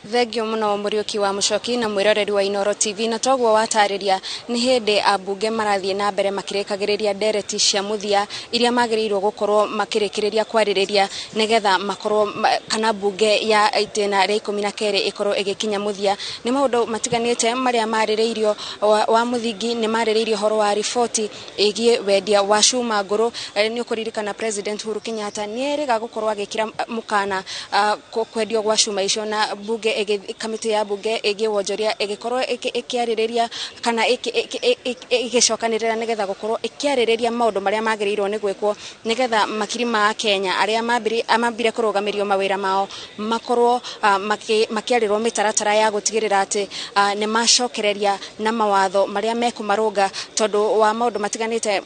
Thengio muno, Muriuki wa Mucoki na mwiroreri wa Inoro TV. Na toguo watarĩria, nĩ hĩndĩ ambunge marathiĩ na mbere makĩrĩkagĩrĩria ndereti cia mũthia iria magĩrĩirwo gũkorwo makĩrĩkĩrĩria kwarĩrĩria, nĩgetha makorwo kana mbunge ya itĩna rĩa 12 ĩkorwo ĩgĩkinya mũthia. Nĩ maũndũ matiganĩte marĩa marĩrĩirio. Wa mũthingi nĩ marĩrĩirio ũhoro wa riboti ĩgiĩ wendia wa cuma ngũrũ. Nĩ ũkũririkana President Uhuru Kenyatta nĩ erĩga gũkorwo agĩkĩra mũkana kwendio gwa cuma icio, na mbunge, kamĩtĩ ya mbunge ĩgiĩ wonjoria ĩgĩkorwo ĩkĩarĩrĩria kana ĩgĩcokanĩrĩra nĩgetha gũkorwo ĩkĩarĩrĩria maũndũ marĩa magĩrĩirwo nĩ gwĩkwo nĩgetha makiri ma Kenya arĩa mambire kũrũgamĩrio mawĩra mao makorwo makĩarĩrwo mĩtaratara ya gũtigĩrĩra atĩ nĩ macokereria na mawatho marĩa mekũmarũnga, tondũ wa maũndũ matiganĩte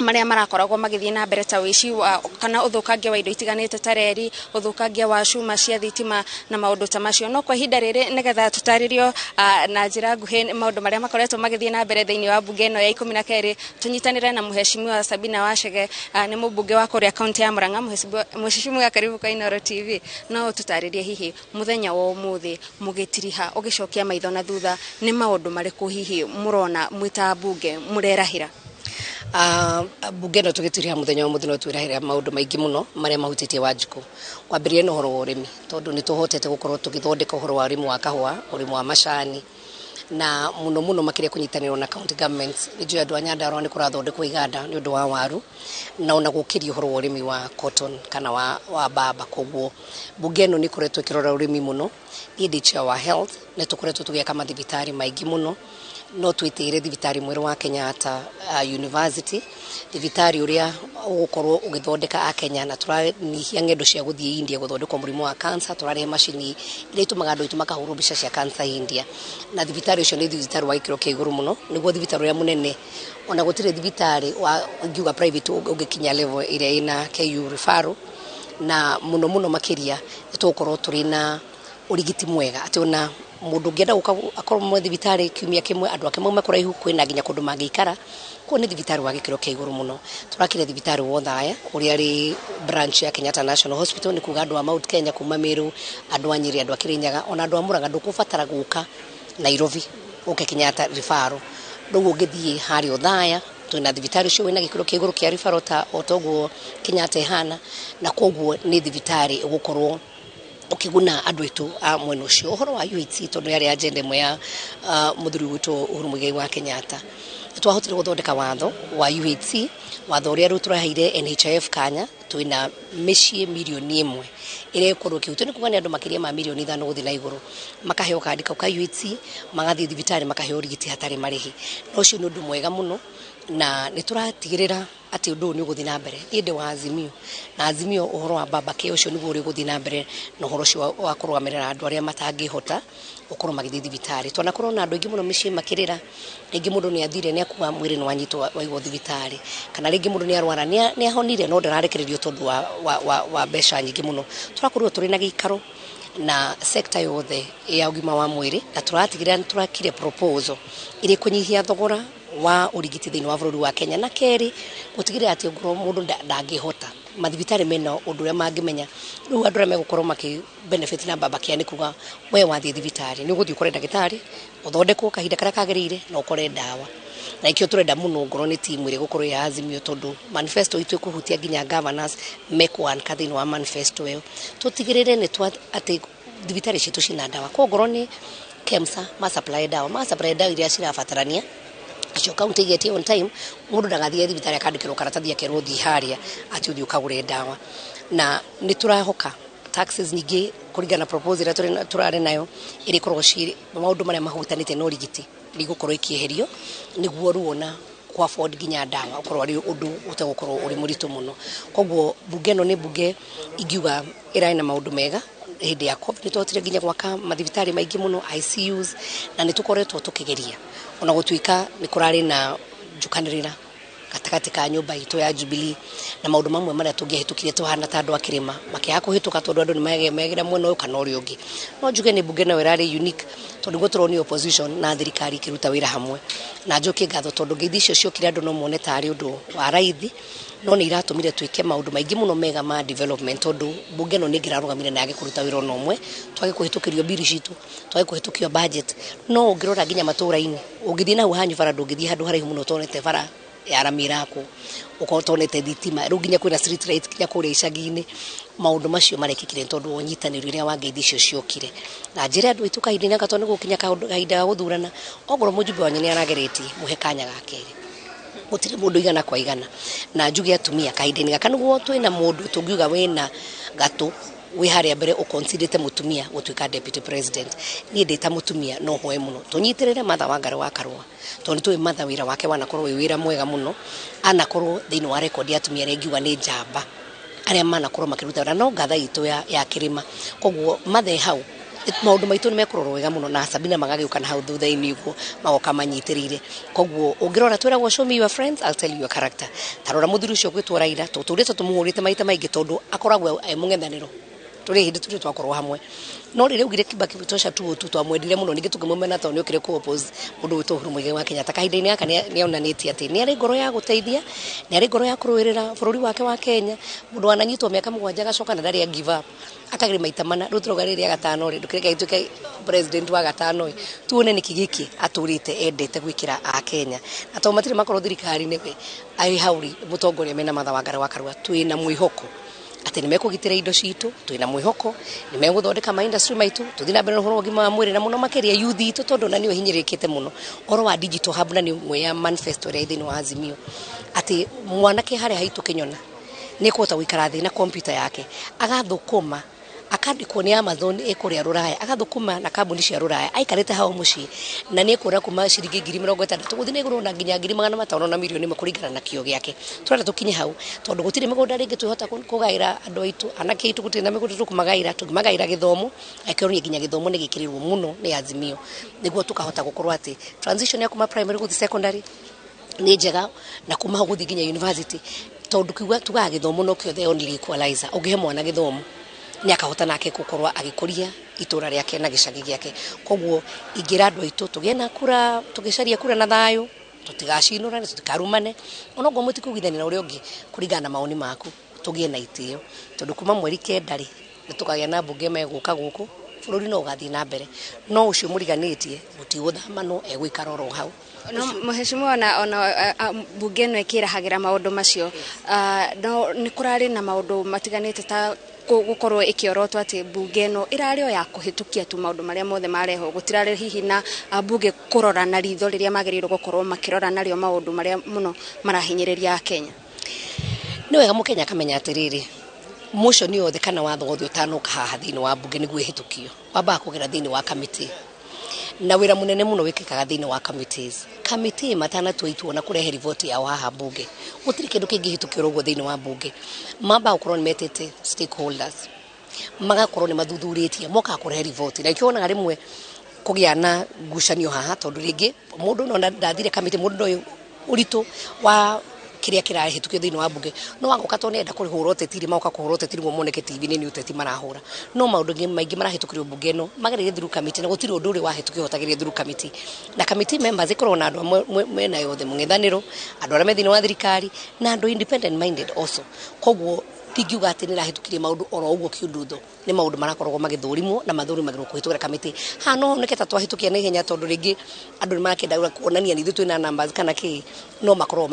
marĩa marakoragwo magĩthiĩ na mbere ta ũici wa kana ũthũkangia wa indo itiganĩte ta reri, ũthũkangia wa cuma cia thitima na maũndũ ta macio. No kwa ihinda rĩrĩ, nĩgetha tũtarĩrio na njĩra nguhĩ maũndũ marĩa makoretwo magĩthiĩ na mbere thĩinĩ wa mbunge ĩno ya 12, tũnyitanĩre na Mheshimiwa Sabina Wachege. Nĩ mũmbunge wa kũrĩa kaunti ya Murang'a. Mheshimiwa, karibu kwa Inoro TV. No tũtarĩrie hihi mũthenya wa ũmũthĩ mũgĩtiriha, ũgĩcokia maitho na thutha, nĩ maũndũ marĩkũ hihi mũrona mwĩ ta mbunge mũrerahĩra? Mbunge ĩno tũgĩtiriha mũthenya wa mũthĩ no twĩrahĩra maũndũ maingĩ mũno marĩa mahutĩtie Wanjikũ. Kwambĩrĩria na ũhoro wa ũrĩmi, tondũ nĩ tũhotete gũkorwo tũgĩthondeka ũhoro wa ũrĩmi wa kahũa, ũrĩmi wa macani, na mũno mũno makĩria kũnyitanĩrwo na county governments. Nĩ njũĩ andũ a Nyandarua nĩ kũrathondekwo iganda nĩ ũndũ wa waru, na ona gũkĩria ũhoro wa ũrĩmi wa cotton kana wa mbamba. Koguo mbunge ĩno nĩ ĩkoretwo ĩkĩrora ũrĩmi mũno. Niĩ ndĩ chair wa health, nĩ tũkoretwo tũgĩaka mathibitarĩ maingĩ mũno. No twĩtĩire thibitarĩ mwerũ wa Kenyatta University, thibitarĩ ũrĩa ũgũkorwo ũgĩthondeka akenya, na tũranyihia ng'endo cia gũthiĩ India gũthondekwo mũrimũ wa cancer. Tũrarehe macini iria itũmaga andũ aitũ makahũrwo mbica cia cancer India, na thibitarĩ ũcio nĩ thibitarĩ wa gĩkĩro kĩa igũrũ mũno, nĩguo thibitarĩ ũrĩa mũnene, ona gũtirĩ thibitarĩ wa ngiuga private ũngĩkinya level ĩrĩa ĩna KU referral. Na mũno mũno makĩria nĩ tũgũkorwo tũrĩ na ũrigiti mwega, atĩ ona mũndũ ũngĩenda gũka akorwo mwe thibitarĩ kiumia kĩmwe, andũ ake mauma kũraihu, kwĩna nginya kũndũ mangĩikara. Koguo nĩ thibitarĩ wa gĩkĩro kĩa igũrũ mũno. Tũrakire thibitarĩ wa Othaya ũrĩa rĩ branch ya Kenyatta National Hospital, nĩ kuga andũ a Mount Kenya kuma Meru, andũ a Nyĩrĩ, andũ a Kĩrĩnyaga, ona andũ a Murang'a, ndũkũbatara gũka Nairobi ũke Kenyatta referral. Rĩu ũngĩthiĩ harĩa Othaya, twĩna thibitarĩ ũcio wĩna gĩkĩro kĩa igũrũ kĩa referral ta o toguo Kenyatta ĩhana, na koguo nĩ thibitarĩ ũgũkorwo ũkĩguna andũ aitũ a mwena ũcio. Ũhoro wa UHC, tondũ yarĩ agenda ĩmwe ya mũthuri witũ Uhuru Muigai wa Kenyatta, nĩ twahotire gũthondeka watho wa UHC, watho ũrĩa rĩu tũraheire NHIF kanya. Twĩna mĩciĩ 1 mirioni ĩrĩa ĩkorwo ĩkĩhutio, nĩ kuga nĩ andũ makĩria ma 5 mirioni gũthiĩ na igũrũ makaheo kandi kau ka UHC, magathiĩ thibitarĩ makaheo ũrigiti hatarĩ marĩhi. Na ũcio nĩ ũndũ mwega mũno, na nĩ tũratigĩrĩra atĩ ũndũ ũyũ nĩ ũgũthiĩ na mbere. Niĩ ndĩ wa Azimio, na Azimio ũhoro wa Baba Care ũcio nĩguo ũrĩ ũgũthiĩ na mbere, na ũhoro ũcio wa kũrũgamĩrĩra andũ arĩa matangĩhota gũkorwo magĩthiĩ thibitarĩ. Twanakorwo na andũ aingĩ mũno mĩciĩ makĩrĩra, rĩngĩ mũndũ nĩ athire, nĩ akua mwĩrĩ nĩ wanyitwo waigwo thibitarĩ, kana rĩngĩ mũndũ nĩ arwara, nĩ ahonire no ndararekererio tondũ wa mbeca nyingĩ mũno. Tũrakorirwo tũrĩ na gĩikaro na sector yothe ya ũgima wa mwĩrĩ, na tũratigĩrĩra nĩ tũrakire proposal ĩrĩa ĩkũnyihia thogora wa ũrigiti thĩinĩ wa bũrũri wa Kenya, na kerĩ gũtigĩrĩra atĩ ongorwo mũndũ ndangĩhota, mathibitarĩ mena ũndũ ũrĩa mangĩmenya. Rĩu andũ arĩa megũkorwo makĩ benefit na Baba Care nĩ kuga we wathiĩ thibitarĩ nĩ ũgũthiĩ ũkore ndagĩtarĩ, ũthondekwo kahinda karĩa kagĩrĩire na ũkore ndawa. Na ikĩo tũrenda mũno ngorwo nĩ timu ĩrĩa ĩgũkorwo ya Azimio, tondũ manifesto itũ ĩkũhutia nginya governors mekwanka thĩinĩ wa manifesto ĩyo, tũtigĩrĩre nĩ twa atĩ thibitarĩ citũ cina ndawa. Kwa ngorwo nĩ KEMSA ma supply ndawa, ma supply ndawa iria cirabatarania, acio kaunti igetie on time. Mũndũ ndagathiĩ thibitarĩ akandĩkĩrwo karatathi akerwo thiĩ harĩa atĩ ũthiĩ ũkagũre ndawa. Na nĩ tũrahoka taxes nyingĩ kũringana na proposal ĩrĩa tũrarĩ nayo, ĩrĩa ĩkoragwo ci maũndũ marĩa mahutanĩte na ũrigiti nĩ igũkorwo ikĩeherio, nĩguo ruona ku afford nginya ndawa ũkorwo arĩ ũndũ ũtegũkorwo ũrĩ mũritũ mũno. Koguo mbunge ĩno nĩ mbunge ingiuga ĩrarĩ na maũndũ mega. Hĩndĩ ya COVID nĩ twahotire nginya gwaka mathibitarĩ maingĩ mũno, ICUs, na nĩ tũkoretwo tũkĩgeria, ona gũtuĩka nĩ kũrarĩ na njũkanĩrĩra gatagatĩ ka nyũmba itũ ya Jubilee na maũndũ mamwe marĩa tũngĩahĩtũkirie tũhana ta andũ a kĩrĩma makĩaga kũhĩtũka, tondũ andũ nĩ megera mwena ũyũ kana ũrĩa ũngĩ. No njuge nĩ mbunge nayo ĩrarĩ unique, tondũ nĩguo tũronio opposition na thirikari ikĩruta wĩra hamwe. Na njokie ngatho, tondũ ngeithi icio ciokire andũ no mone tarĩ ũndũ wa raithi, No nĩ iratũmire twĩke maũndũ maingĩ mũno mega ma development, tondũ mbunge ĩno nĩ ĩngĩrarũgamire na yage kũruta wĩra ona ũmwe, twage kũhĩtũkĩrio mbiri citũ, twage kũhĩtũkio budget. No ũngĩrora nginya matũra-inĩ, ũngĩthiĩ na hau hanyu bara, ndũngĩthiĩ handũ haraihu mũno ũtonete bara ya rami ĩrakwo, ũkorwo ũtonete thitima. Rĩu nginya kwĩna street light nginya kũrĩa icagi-inĩ. Maũndũ macio marekĩkire tondũ wa ũnyitanĩri ũrĩa wa ngeithi icio ciokire. Na njĩre andũ aitũ kahinda-inĩ gaka, tondũ nĩ gũkinya kahinda ga gũthurana, ongorwo mũjumbe wanyu nĩ arageretie, mũhe kanya ga kerĩ. Gũtirĩ mũndũ igana kwa igana. Na njuge atumia kahinda-inĩ gaka nĩguo twĩna mũndũ tũngiuga wĩna gatũ wĩ harĩa mbere ũconsiderete mũtumia gũtuĩka deputy president. Niĩ ndĩ ta mũtumia no hoe mũno tũnyitĩrĩre Martha Wangari wa Karũa, tondũ nĩ tũĩ Martha wĩra wake wanakorwo wĩ wĩra mwega mũno, anakorwo thĩinĩ wa rekondi ya atumia arĩa ingiuga nĩ njamba arĩa manakorwo makĩruta wĩra no ngatha itũ ya kĩrĩma. Koguo Martha hau maũndũ maitũ nĩ mekũrorwo wega mũno, na Sabina magagĩũka na hau thutha-inĩ ũguo magoka manyitĩrĩire. Koguo ũngĩrora twĩragwo, "Show me your friends, I'll tell you your character." Tarora mũthuri ũcio ũgwĩtwo Raila, tũtũrĩte tũmũhũrĩte maita maingĩ tondũ akoragwo e mũng'ethanĩro, tũrĩ hĩndĩ tũrĩ twakorwo hamwe, no rĩrĩa augire Kibaki tosha tu tu twamwendire mũno, ningĩ tũkĩmũmena tondũ nĩ okire kũ oppose mũndũ wĩtwo Uhuru Muigai wa Kenyatta. Kahinda-inĩ gaka nĩ onanĩtie atĩ nĩ arĩ ngoro ya gũteithia, nĩ arĩ ngoro ya kũrũĩrĩra bũrũri wake wa Kenya. Mũndũ wananyitwo mĩaka 7 agacoka na ndarĩ a give up, akageria maita mana, rĩu tũrauga rĩrĩa gatano rĩ, ndũkĩreke gĩtuĩke president wa gatano ĩ, tuone nĩkĩ gĩkĩ atũrĩte endete gwĩkĩra a Kenya. Na tondũ matirĩ makorwo thirikari-inĩ, we arĩ hau rĩ, mũtongoria mena Martha Wangari wa Karua, twĩna mwĩhoko atĩ nĩ mekũgitĩra indo citũ, twĩna mwĩhoko nĩ megũthondeka ma industry maitũ, tũthiĩ na mbere na ũhoro wa ũgima wa mwĩrĩ, na mũno makĩria youth itũ, tondũ na nĩyo hinyĩrĩrĩkĩte mũno. Ũhoro wa digital hub, na nĩ ĩmwe ya manifesto ĩrĩa ĩ thĩinĩ wa Azimio, atĩ mwanake harĩa haitũ kĩnyona nĩ ekũhota gũikara thĩ na kompyuta yake, agathũkũma, akandĩkwo nĩ Amazon ĩ kũrĩa rũraya, agathũkũma na kambuni cia rũraya aikarĩte hau mũciĩ, na nĩ ekuona kuma ciringi 60,000 gũthiĩ na igũrũ na nginya 500,000 na 1,000,000 kũringana na kĩo gĩake. Tũrenda tũkinye hau, tondũ gũtirĩ mĩgũnda rĩngĩ twĩhota kũgaĩra andũ aitũ, anake aitũ, gũtirĩ na mĩgũnda tũkũmagaĩra. Tũngĩmagaĩra gĩthomo, angĩkorwo nginya gĩthomo nĩ gĩkĩrĩrwo mũno nĩ Azimio, nĩguo tũkahota gũkorwo atĩ transition ya kuma primary gũthiĩ secondary nĩ njega, na kuma hau gũthiĩ nginya university, tondũ kiuga tugaga gĩthomo nokĩo the only equalizer. Ũngĩhe mwana gĩthomo nĩ akahota nake gũkorwo agĩkũria itũra rĩake na gĩcagi gĩake. Koguo ingĩra andũ aitũ tũgĩe na kura, tũgĩcaria kura na thayũ, tũtigacinũrane, tũtikarumane, onokorwo mũtikũiguithania na ũrĩa ũngĩ kũringana na mawoni maku, tũgĩe na itĩo, tondũ kuma mweri 9 rĩ, nĩ tũkagĩa na mbunge megũka gũkũ, bũrũri no ũgathiĩ na mbere. No ũcio mũriganĩtie gũtigũthamanwo, egũikara oro hau. No mheshimiwa, ona mbunge ĩno ĩkĩrahagĩra maũndũ macio, no nĩ kũrarĩ na maũndũ matiganĩte ta gũkorwo ĩkĩorotwo atĩ mbunge ĩno ĩrarĩ o ya kũhĩtũkia tu maũndũ marĩa mothe marehwo, gũtirarĩ hihi na ambunge kũrora na ritho rĩrĩa magĩrĩirwo gũkorwo makĩrora narĩo maũndũ marĩa mũno marahinyĩrĩria Akenya. Nĩ wega mũkenya akamenya atĩrĩrĩ, motion yothe kana watho wothe ũtanoka haha thĩinĩ wa mbunge nĩguo ĩhĩtũkio, wambaga kũgera thĩinĩ wa kamĩtĩ, na wĩra mũnene mũno wĩkĩkaga thĩinĩ wa committees. Kamĩtĩ matanatua itua na kũrehe riboti yao haha mbunge, gũtirĩ kĩndũ kĩngĩhĩtũkio ũguo thĩinĩ wa mbunge. Mambaga gũkorwo nĩ metĩte stakeholders, magakorwo nĩ mathuthurĩtie, mokaga kũrehe riboti, na ikĩo wonaga rĩmwe kũgĩa na ngucanio haha, tondũ rĩngĩ mũndũ no ndathire kamĩtĩ, mũndũ ndoĩ ũritũ wa kĩrĩa kĩrahĩtũkio thĩinĩ wa mbunge, no agoka tondũ nĩarenda kũhũra ũteti rĩ, magoka kũhũra ũteti nĩguo moneke TV-inĩ nĩ ũteti marahũra. No maũndũ maingĩ marahĩtũkĩrio mbunge ĩno magereire through committee, na gũtirĩ ũndũ ũrĩ wahĩtũkio ũtagereire through committee. Na committee members ĩkoragwo na andũ amwe mena yothe mũng'ethanĩro, andũ arĩa me thĩinĩ wa thirikari, na andũ independent minded also. Koguo ndingiuga atĩ nĩ ĩrahĩtũkirie maũndũ oro ũguo kiundutho, nĩ maũndũ marakoragwo magĩthũrimwo na mathũrimagĩrwo kũhĩtũkĩra kamĩtĩ. Haha no honeke ta twahĩtũkia na ihenya, tondũ rĩngĩ andũ nĩ marakĩenda kuonania nĩ ithuĩ twĩna numbers kana kĩ, no makoragwo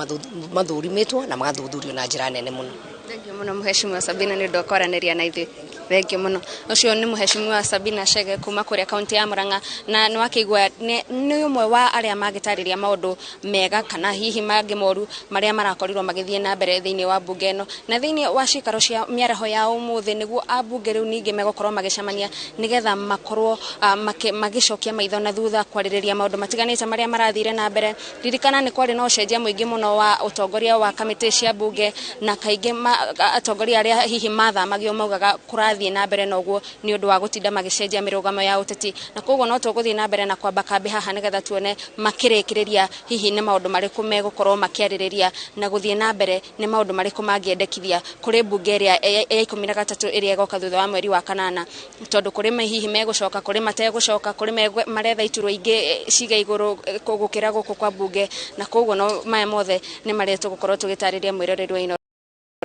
mathũrimĩtwo na magathuthurio na njĩra nene mũno. Thank you mũno mheshimiwa Sabina nĩ ũndũ wa kwaranĩria na ithuĩ. Thank you mũno. Ũcio nĩ mheshimiwa Sabina Chege kuma kũrĩa kaunti ya Murang'a, na nĩ wakĩigua nĩ ũmwe wa arĩa mangĩtarĩria maũndũ mega kana hihi mangĩ moru marĩa marakorirwo magĩthiĩ na mbere thĩinĩ wa mbunge ĩno na thĩinĩ wa cikaro cia mĩaraho ya ũmũthĩ, nĩguo ambunge rĩu ningĩ megũkorwo magĩcemania nĩgetha makorwo magĩcokia maitho na thutha kwarĩrĩria maũndũ matiganĩte marĩa marathire na mbere. Ririkana nĩ kwarĩ na ũcenjia mũingĩ mũno wa ũtongoria wa kamĩtĩ cia mbunge, na kaingĩ atongoria arĩa hihi mathamagio maugaga kũrathiĩ na mbere na ũguo nĩ ũndũ wa gũtinda magĩcenjia mĩrũgamo ya ũteti, na koguo no tũgũthiĩ na mbere na kwamba kambĩ haha nĩgetha tuone makĩrĩkĩrĩria hihi nĩ maũndũ marĩkũ megũkorwo makĩarĩrĩria, na gũthiĩ na mbere nĩ maũndũ marĩkũ mangĩendekithia kũrĩ mbunge ĩrĩa ya 13 ĩrĩa ĩgoka thutha wa mweri wa kanana, tondũ kũrĩ hihi megũcoka, kũrĩ mategũcoka, kũrĩ maretha iturwa ingĩ ciga igũrũ gũkĩra gũkũ kwa mbunge, na koguo no maya mothe nĩ marĩa tũgũkorwo tũgĩtarĩria mwĩroreri wa Inooro.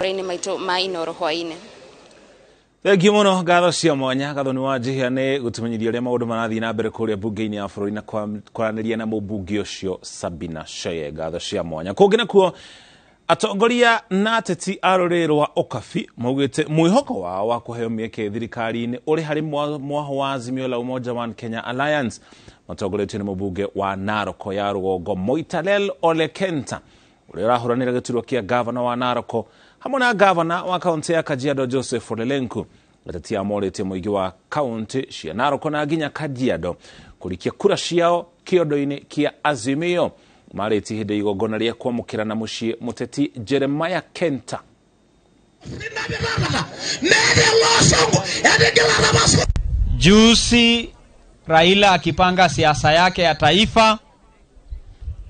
Mohoro-inĩ maitũ ma Inooro hwaĩ-inĩ. Thengiũ mũno, ngatho cia mwanya Gathoni wa Njihia nĩ gũtũmenyithia ũrĩa maũndũ marathiĩ na mbere kũrĩa mbunge-inĩ ya bũrũri na kwaranĩria na mũmbunge ũcio Sabina Chege. Ngatho cia mwanya. Kũngĩ nakuo, atongoria na ateti a rũrĩrĩ rwa Ũkabi maugĩte mwĩhoko wao wa kũheo mĩeke thirikari-inĩ ũrĩ harĩ mwaho wa Azimio la Umoja One Kenya Alliance, matongoretio nĩ mũmbunge wa Naroko ya rũgongo Moitalel Ole Kenta, ũrĩa ũrahũranĩra gĩturwa kĩa gavana wa Naroko hamwe na gavana wa kaunti ya Kajiado Joseph Ole Lenku. Ateti amorĩtie mũingĩ wa kaunti cia Naroko na nginya Kajiado kũrikia kura ciao kĩondo-inĩ kĩa Azimio. Marĩtie hĩndĩ ya igongona rĩa kwamũkĩra na mũciĩ mũteti Jeremiah Kenta. Juzi Raila akipanga siasa yake ya taifa